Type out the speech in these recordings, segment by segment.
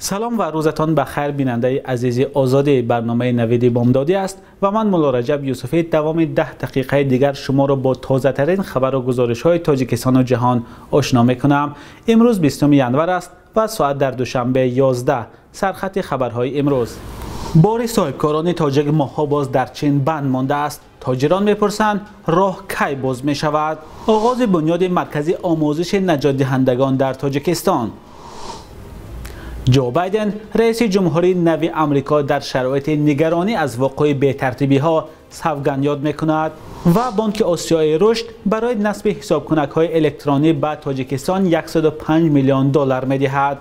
Салом ва рӯзатон ба хайр, бинандаи азизи Озодӣ. Барномаи Навиди Бомдодӣ аст ва ман Мулло Раҷаб Юсуфӣ давоми 10 дақиқаи дигар шуморо бо тозатарин хабар ва гузоришҳои Тоҷикистон ва ҷаҳон ошно мекунам. Имрӯз 20 январ аст ва соат дар Душанбе 11. Сархати хабарҳои имрӯз. Бори соҳибкорони тоҷик моҳҳо боз дар Чин банд мондааст. Тоҷирон мепурсанд, роҳ кай боз мешавад? Оғози бунёди маркази омӯзиши наҷотдиҳандагон дар Тоҷикистон. Ҷо Байден, раиси ҷумҳурии нави Амрико, дар шароити нигаронӣ аз вуқӯи бетартибиҳо савганд ёд мекунад. Ва Бонки Осиёи Рушд барои насби ҳисобкунакҳои электронӣ ба Тоҷикистон 105 миллион доллар медиҳад.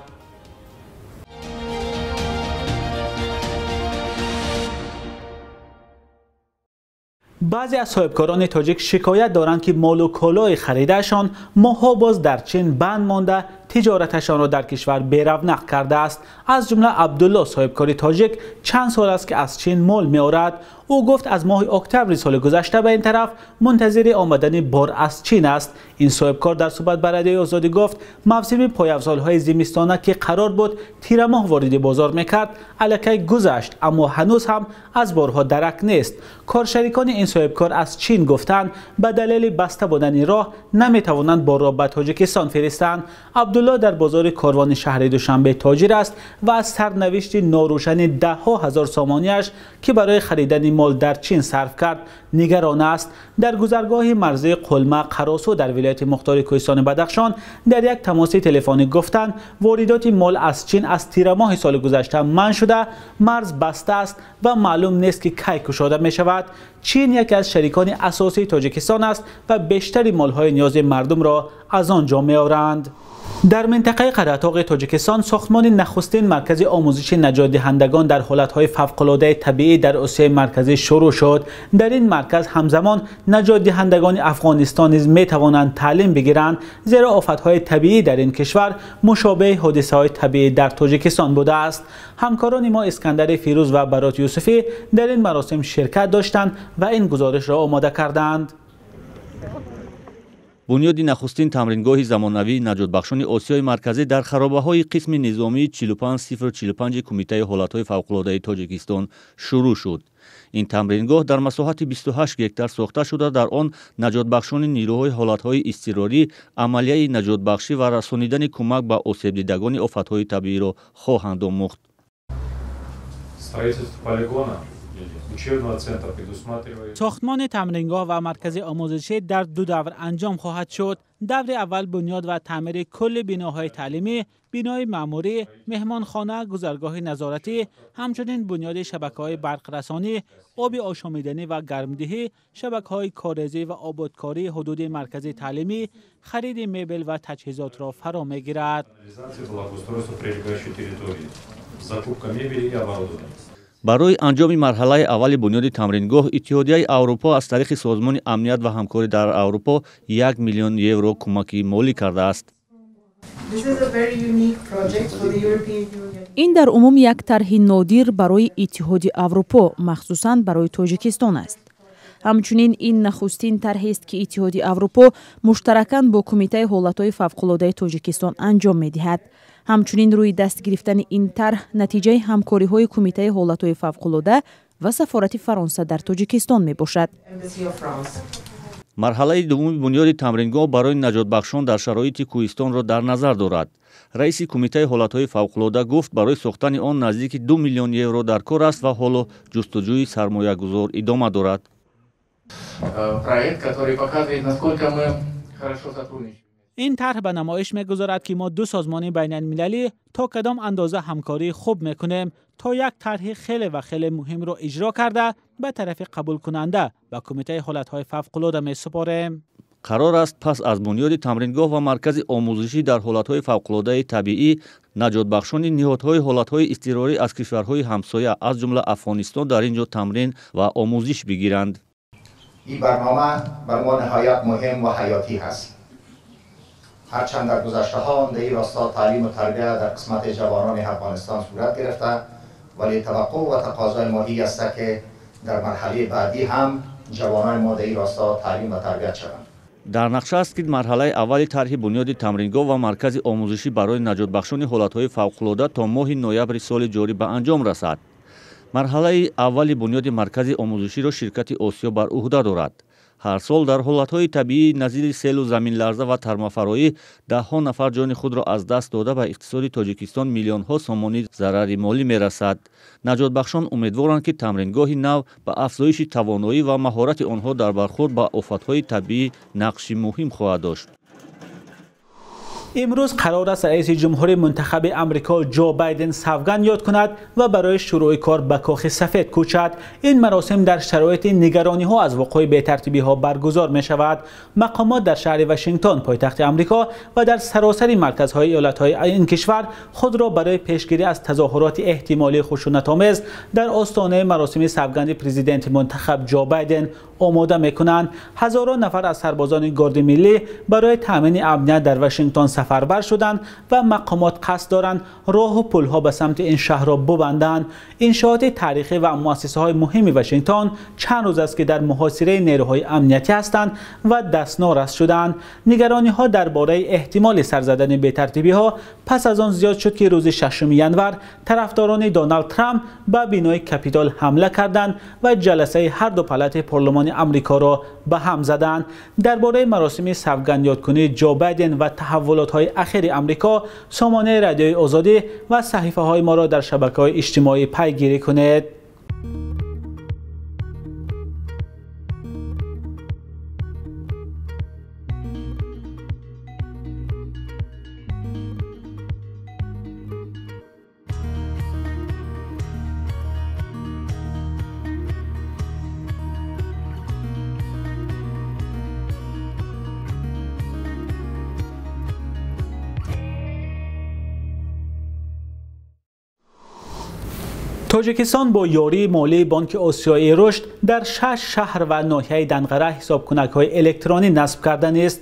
Баъзе аз соҳибкорони тоҷик шикоят доранд, ки молу колои харидаашон моҳҳо боз дар Чин банд монда, тиҷораташонро дар кишвар беравнақ кардааст. Аз ҷумла Абдулло, соҳибкори тоҷик, чанд сол аст, ки аз Чин мол меорад. Ӯ гуфт, аз моҳи октябри соли гузашта ба ин тараф мунтазири омадани бор аз Чин аст. Ин соҳибкор дар суҳбат ба Радиои Озодӣ гуфт, мавсими пойафзолҳои зимистона, ки қарор буд тирамоҳ вориди бозор мекард, аллакай гузашт, аммо ҳанӯз ҳам аз борҳо дарак нест. Коршарикони ин соҳибкор аз Чин гуфтанд, ба далели баста будани роҳ наметавонанд борро ба Тоҷикистон фиристанд. Абдулло дар бозори Корвони шаҳри Душанбе тоҷир аст ва аз сарнавишти норӯшани даҳҳо ҳазор сомониаш, ки барои харидани мол дар Чин сарф кард, нигарон аст. Дар гузаргоҳи марзии Қулма Қаросу дар вилояти мухтори Кӯҳистони Бадахшон дар як тамоси телефонӣ гуфтанд, воридоти мол аз Чин аз тирамоҳи соли гузашта манъ шуда, марз баста аст ва маълум нест, ки кай кушода мешавад. Чин яке аз шарикони асосии Тоҷикистон аст ва бештари молҳои ниёзи мардумро аз он ҷо меоранд. Дар минтақаи Қаратоғи Тоҷикистон сохтмони нахустин маркази омӯзиши наҷотдиҳандагон дар ҳолатҳои фавқулодаи табиӣ дар Осиёи Марказӣ шурӯъ шуд. Дар ин марказ ҳамзамон наҷотдиҳандагони Афғонистон низ метавонанд таълим бигиранд, зеро офатҳои табиӣ дар ин кишвар мушобеҳи ҳодисаҳои табиӣ дар Тоҷикистон будааст. Ҳамкорони мо Искандари Фирӯз ва Барот Юсуфӣ дар ин маросим ширкат доштанд ва ин гузоришро омода карданд. Бунёди нахустин тамрингоҳи замонавии наҷотбахшони Осиёи Марказӣ дар харобаҳои қисми низомии 45045 Кумитаи ҳолатҳои фавқулодаи Тоҷикистон шурӯъ шуд. Ин тамрингоҳ дар масоҳати 28 гектар сохта шуда, дар он наҷотбахшони нирӯҳои ҳолатҳои изтирорӣ амалияи наҷотбахшӣ ва расонидани кӯмак ба осебдидагони офатҳои табииро хоҳанд омӯхт. Сохтмони тамрингоҳ ва маркази омӯзишӣ дар ду давр анҷом хоҳад шуд. Даври аввал бунёд ва таъмири кулли биноҳои таълимӣ, бинои маъмурӣ, меҳмонхона, гузаргоҳи назоратӣ, ҳамчунин бунёди шабакаҳои барқрасонӣ, оби ошомиданӣ ва гармдиҳӣ, шабакаҳои корезӣ ва ободкории ҳудуди маркази таълимӣ, хариди мебел ва таҷҳизотро фаро мегирад. Барои анҷоми марҳалаи аввали бунёди тамрингоҳ Иттиҳодияи Аврупо аз тариқи Созмони амният ва ҳамкорӣ дар Аврупо 1 миллион евро кӯмаки молӣ кардааст. Ин дар умум як тарҳи нодир барои Иттиҳоди Аврупо, махсусан барои Тоҷикистон аст. Ҳамчунин ин нахустин тарҳест, ки Иттиҳоди Аврупо муштаракан бо Кумитаи ҳолатҳои фавқулодаи Тоҷикистон анҷом медиҳад. Ҳамчунин рӯи даст гирифтани ин тарҳ натиҷаи ҳамкориҳои Кумитаи ҳолатҳои фавқулода ва Сафорати Фаронса дар Тоҷикистон мебошад. Марҳалаи дуввуми бунёди тамрингоҳ барои наҷотбахшон дар шароити кӯҳистонро дар назар дорад. Раиси Кумитаи ҳолатҳои фавқулода гуфт, барои сохтани он наздики 2 миллион евро дар кор аст ва ҳоло ҷустуҷӯи сармоягузор идома дорад. Ин тарҳ ба намоиш мегузорад, ки мо ду созмони байналмилалӣ то кадом андоза ҳамкории хуб мекунем, то як тарҳи хеле ва хеле муҳимро иҷро карда ба тарафи қабулкунанда ба Кумитаи ҳолатҳои фавқулода месупорем. Қарор аст пас аз бунёди тамрингоҳ ва маркази омӯзишӣ дар ҳолатҳои фавқулодаи табиӣ наҷотбахшони ниҳодҳои ҳолатҳои изтирорӣ аз кишварҳои ҳамсоя, аз ҷумла Афғонистон, дар ин ҷо тамрин ва омӯзиш бигиранд. Ин барнома бар мо ниҳоят муҳим ва ҳаётӣ ҳаст. Ҳарчанд дар гузаштаҳо дар ин росто таълим ва тарбия дар қисмати ҷавонони Афғонистон сурат гирифта, вале таваққӯъ ва тақозои мо ин аст, ки дар марҳалаи баъдӣ ҳам ҷавонони мо дар ин росто таълим ва тарбият шаванд. Дар нақша аст, ки марҳалаи аввали тарҳи бунёди тамрингоҳ ва маркази омӯзишӣ барои наҷотбахшони ҳолатҳои фавқулода то моҳи ноябри соли ҷорӣ ба анҷом расад. Марҳалаи аввали бунёди маркази омӯзиширо ширкати Осиё бар уҳда дорад. Ҳар сол дар ҳолатҳои табиӣ назири селу заминларза ва тармафароӣ даҳҳо нафар ҷони худро аз даст дода ба иқтисоди Тоҷикистон миллионҳо сомонӣ зарари молӣ мерасад. Наҷотбахшон умедворанд, ки тамрингоҳи нав ба афзоиши тавоноӣ ва маҳорати онҳо дар бархӯрд ба офатҳои табиӣ нақши муҳим хоҳад дошт. Имрӯз қарор аст раиси ҷумҳури мунтахаби Амрико Ҷо Байден савганд ёд кунад ва барои шурӯи кор ба Кохи Сафед кӯчад. Ин маросим дар шароити нигарониҳо аз вуқӯи бетартибиҳо баргузор мешавад. Мақомот дар шаҳри Вашингтон, пойтахти Амрико, ва дар саросари марказҳои иёлатҳои ин кишвар худро барои пешгирӣ аз тазоҳуроти эҳтимолии хушунатомез дар остонаи маросими савганди президенти мунтахаб Ҷо Байден омода мекунанд. Ҳазорон нафар аз сарбозони Гарди миллӣ барои таъмини амният дар Вашингтон сафарбар шуданд ва мақомот қасд доранд роҳу пулҳо ба самти ин шаҳрро бубанданд. Иншооти таърихӣ ва муассисаҳои муҳими Вашингтон чанд рӯз аст, ки дар муҳосираи нерӯҳои амниятӣ ҳастанд ва дастнорас шуданд. Нигарониҳо дар бораи эҳтимоли сар задани бетартибиҳо пас аз он зиёд шуд, ки рӯзи 6 январ тарафдорони Доналд Трамп ба бинои Капитол ҳамла карданд ва ҷаласаи ҳар ду палати парлумони Амрикоро ба ҳам заданд. Дар бораи маросими савгандёдкунии Ҷо Байден ва таҳаввулотҳои ахири Амрико сомонаи Радиои Озодӣ ва саҳифаҳои моро дар шабакаҳои иҷтимоӣ пайгирӣ кунед. Тоҷикистон бо ёрии молии Бонки Осиёии Рушд дар 6 шаҳр ва ноҳияи Данғара ҳисобкунакҳои электронӣ насб карданист.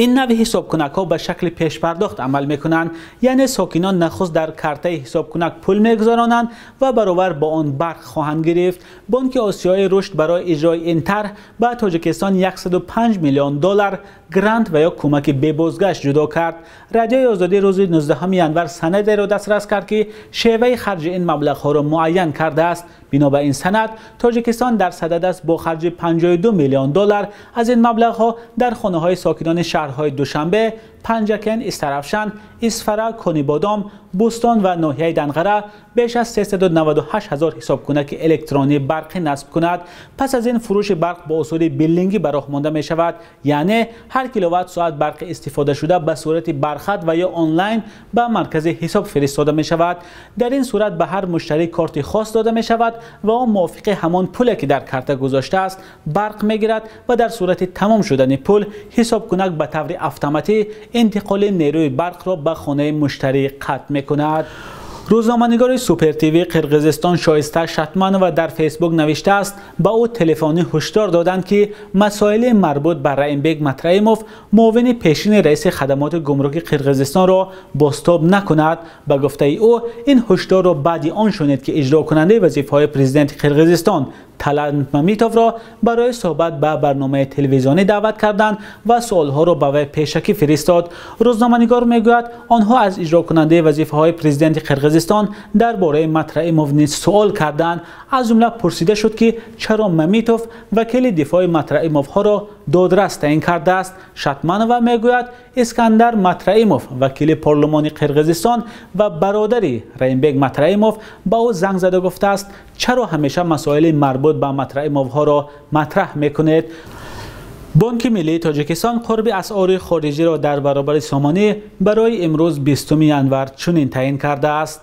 Ин навъи ҳисобкунакҳо ба шакли пешпардохт амал мекунанд, яъне сокинон нахуст дар картаи ҳисобкунак пул мегузаронанд ва баробар бо он барқ хоҳанд гирифт. Бонки Осиёии Рушд барои иҷрои ин тарҳ ба Тоҷикистон 105 миллион доллар грант ва ё кӯмаки бебозгашт ҷудо кард. Радиои Озодӣ рӯзи 19 январ санадеро дастрас кард, ки шеваи харҷи ин маблағҳоро муайян кардааст. Бино ба ин санад, Тоҷикистон дар садад аст бо харҷи 52 миллион доллар аз ин маблағҳо дар хонаҳои сокинони шаҳрҳои Душанбе, Панҷакент, Истаравшан, Исфара, Конибодом, Бӯстон ва ноҳияи Данғара беш аз 398 ҳазор ҳисобкунаки электронӣ барқӣ насб кунад. Пас аз ин фурӯши барқ бо усули биллингӣ ба роҳ монда мешавад, яъне ҳар киловатт соат барқи истифодашуда ба сурати бархат ва ё онлайн ба маркази ҳисоб фиристода мешавад. Дар ин сурат ба ҳар муштарӣ корти хос дода мешавад ва он мувофиқи ҳамон пуле ки дар карта гузоштааст барқ мегирад ва дар сурати тамом шудани пул ҳисобкунак ба таври автоматӣ интиқоли нерӯи барқро ба хонаи муштарӣ қатъ мекунад. Рӯзноманигори Супер ТВ Қирғизистон Шоиста Шатманова дар Фейсбук навиштааст, ба ӯ телефонӣ ҳушдор доданд, ки масоили марбут ба Раимбек Матраимов, муовини пешини раиси хадамоти гумруки Қирғизистонро бозтоб накунад. Ба гуфтаи ӯ, ин ҳушдорро баъди он шунид, ки иҷрокунандаи вазифаҳои президенти Қирғизистон Талант Мамитовро барои суҳбат ба барномаи телевизионӣ даъват карданд ва суолҳоро ба вай пешакӣ фиристод. Рӯзноманигор мегӯяд, онҳо аз иҷрокунандаи вазифаҳои президенти Қирғизистон дар бораи Матраимов низ суол карданд. Аз ҷумла пурсида шуд, ки чаро Мамитов вакили дифои Матраимовҳоро додрас таъин кардааст. Шатманова мегӯяд, Искандар Матраимов, вакили парлумони Қирғизистон ва бародари Раимбек Матраимов, ба ӯ занг зада гуфтааст, чаро ҳамеша масоили марбут ба Матраимовҳоро матраҳ мекунед. Бонки миллии Тоҷикистон қурби асъори хориҷиро дар баробари сомонӣ барои имрӯз 20 январ чунин таъин кардааст.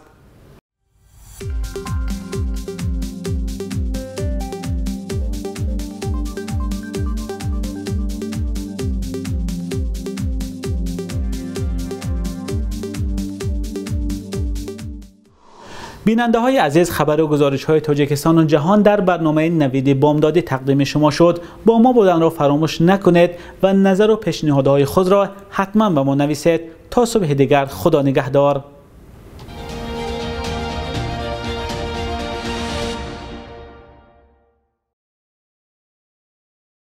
Бинандаҳои азиз, хабару гузоришҳои Тоҷикистону ҷаҳон дар барномаи Навиди Бомдодӣ тақдими шумо шуд. Бо мо буданро фаромӯш накунед ва назару пешниҳодҳои худро ҳатман ба мо нависед. То субҳи дигар, Худо нигаҳдор.